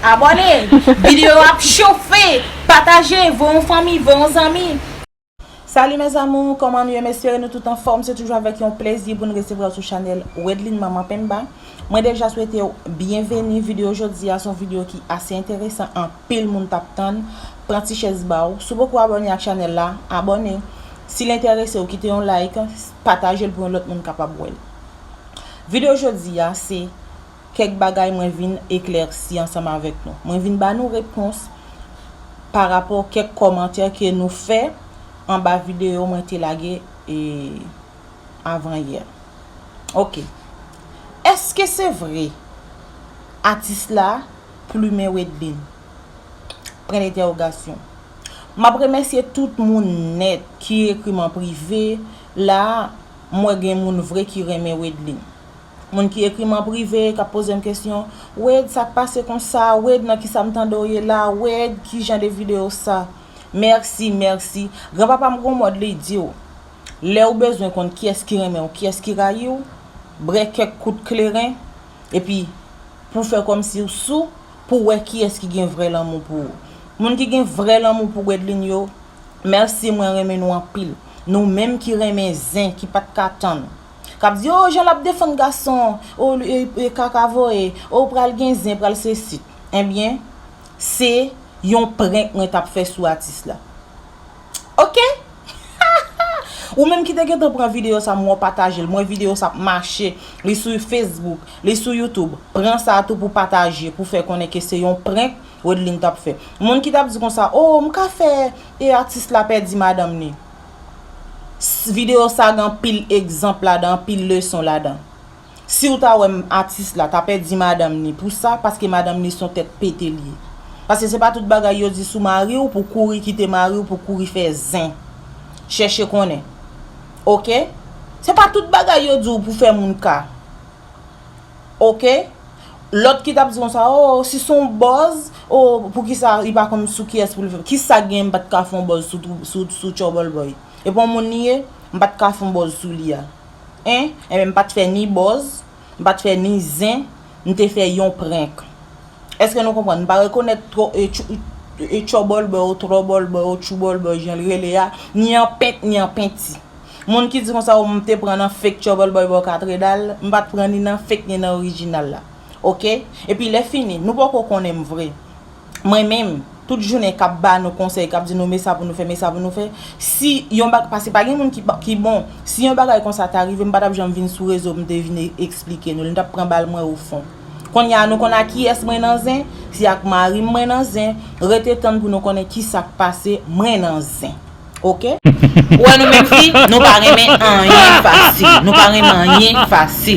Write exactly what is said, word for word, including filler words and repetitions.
Abòne! Videyo ap chofe! Pataje! Voye yon fanmi, voye yon zanmi! Salut mes amours, kòman nou ye? M espere nou tout anfòm. Se toujou avèk yon plezi pou n resevwa w sou chanèl Wedline Manman Penba. Mwen deja swete w byenveni. Videyo jodi a se yon videyo ki ase enteresan, anpil moun t ap tann. Pran ti chèz ba w. Si w poko abòne ak chanèl la, abòne. Si l enterese w, kite yon like, pataje l pou yon lòt moun kapab wè l. Videyo jodi a se kèk bagay mwen vin eklèsi ansanm avèk nou. Mwen vin ba nou repons pa rapò kèk kòmantè ke nou fè anba videyo mwen te lage e, avan yè. Ok. Èske se vre atis la plimen Wedline? Pwen entèwogasyon. M ap remèsye tout moun nèt ki ekri m an prive. La, m wè gen moun vre ki renmen Wedline. Moun ki ekri m an prive, k ap poze m kesyon, Wed, sa k pase konsa? Wed, nan kisa m tande w ye la? Wed, ki jan de videyo sa? Mèsi, mèsi. Granpapa m gon mòd li di w, lè w bezwen konn kiyès ki renmen w, kiyès ki rayi w, brè kèk kout kleren, epi pou fè kòmsi w sou, pou w wè kiyès ki gen vrè lanmou pou ou. Moun ki gen vrè lanmou pou Wedline yo, mèsi, mwen renmen nou anpil. Nou menm ki renmen zen, ki pa t ka tann. K ap di, o, jan l ap defann gason, o, e, e, kaka voye, o, pral gen zen, pral sesi. Ebyen, se yon prank mwen t ap fè sou atis la. Ok? Ou menm ki te gentan pran videyo sa, m wè w pataje l. M wè videyo sa ap mache. Li sou Facebook, li sou YouTube. Pran sa tou pou pataje, pou fè konnen ke se yon prank Wedline t ap fè. Moun ki t ap di konsa, o, m ka fè e atis la pèdi madanm ni. S- Videyo sa gen anpil egzanp ladan, anpil leson ladan. Si w ta wè m atis la, ta pèdi madanm ni pou sa, paske madanm ni se yon tèt pete li ye. Paske se pa tout bagay yo di sou mari w pou kouri kite mari w pou kouri fè zen. Chèche konnen. Ok? Se pa tout bagay yo di w pou fè moun ka. Ok? Lòt ki t ap di konsa, o, si se yon bòz, o, poukisa li pa konn sou kiyès pou l fè? Kisa k gen m pa t ka fè yon bòz sou, sou, sou Tchòbòlbòy? E pa yon moun li ye, m pa t ka fè yon bòz sou li a. En? Enben, m pa t fè ni bòz, m pa t fè ni zen, m te fè yon prank. Èske nou konprann? M pa rekonèt twò, e, tchou- e, Tchòbòlbòy, o, Twòbòlbòy, o, Tchoubòlbòy, jan l rele a, ni an pent, ni an penti. Moun ki di konsa, o, m te pran nan fake Tchòbòlbòy bò Katredal, m pa t pran ni nan fake, ni nan orijinal la. Ok? Epi lè fini, nou poko konnen m vre. Mwen menm, tout jounen k ap ba nou konsèy, k ap di nou men sa pou nou fè, men sa pou nou fè. Si yon bag, paske pa gen moun ki, pa- ki bon, si yon bagay konsa ta rive, m pa t ap janm vin sou rezo, m te vin e- eksplike nou. Li t ap pran bal mwen o fon. Kounye a, nou konn a kiyès mwen nan zen, si ak mari m mwen nan zen, rete tann pou nou konnen kisa k pase mwen nan zen. Ok? Ou wè nou menm fi, nou pa renmen anyen fasil. Nou pa renmen anyen fasil.